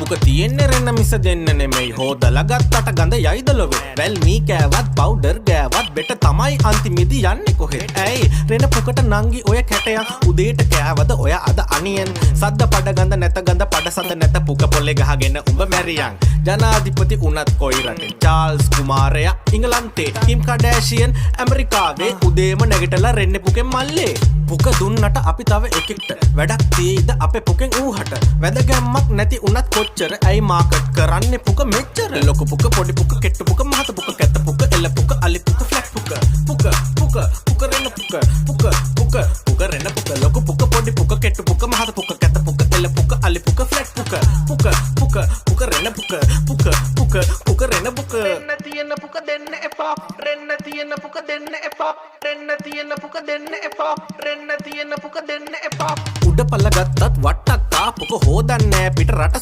පුක තියෙන්නේ රෙන්න මිස දෙන්න නෙමෙයි. හොදලා ගත්තට ගඳ යයිද ලොවේ? වැල් මී කෑවත් පවුඩර් ගෑවත් බෙට තමයි අන්තිමේදී යන්නේ කොහෙද? ඇයි රෙන පුකට නංගි ඔය කැටයන්? උදේට කෑවද ඔය අද අනියන්? සද්ද පඩ ගඳ නැත, ගඳ පඩ සද නැත. පුක පොල්ලේ ගහගෙන උඹ මැරියන්. ජනාධිපති උනත් කොයි රටේ? චාල්ස් කුමාරයා ඉංගලන්තේ, කිම් කඩෑෂියන් ඇමරිකාවේ. උදේම නැගිටලා රෙන්නේ පුකෙන් මල්ලේ. පුක දුන්නට අපි තව එකෙක්ට වැඩක් තියෙයිද අපේ පුකෙන් ඌහට? වැදගැම්මක් නැති උනත් කොච්චර? ඇයි මාකට් කරන්නේ පුක මෙච්චර? ලොකු පුක, පොඩි පුක, කෙට්ටු පුක, මහත පුක, කැත පුක, එල පුක, අලි පුක, ෆ්ලැට් පුක. පුක පුක පුක රෙන්න පුක, පුක පුක පුක රෙන්න පුක. ලොකු පුක, පොඩි පුක, කෙට්ටු පුක, මහත පුක, කැත පුක, එල පුක, අලි පුක, ෆ්ලැට් පුක. පුක පුක පුක රෙන්න පුක, පුක පුක පුක රෙන්න පුක. රෙන්න තියෙන පුක දෙන්න එපා. රෙන්න තියෙන පුක දෙන්න එපා. රෙන්න තියෙන පුක දෙන්න එපා. රෙන්න තියෙන පුක දෙන්න එපා. උඩ පල්ල ගත්තත් වට්ටක්කා පුක හෝදන්නේ පිට රට.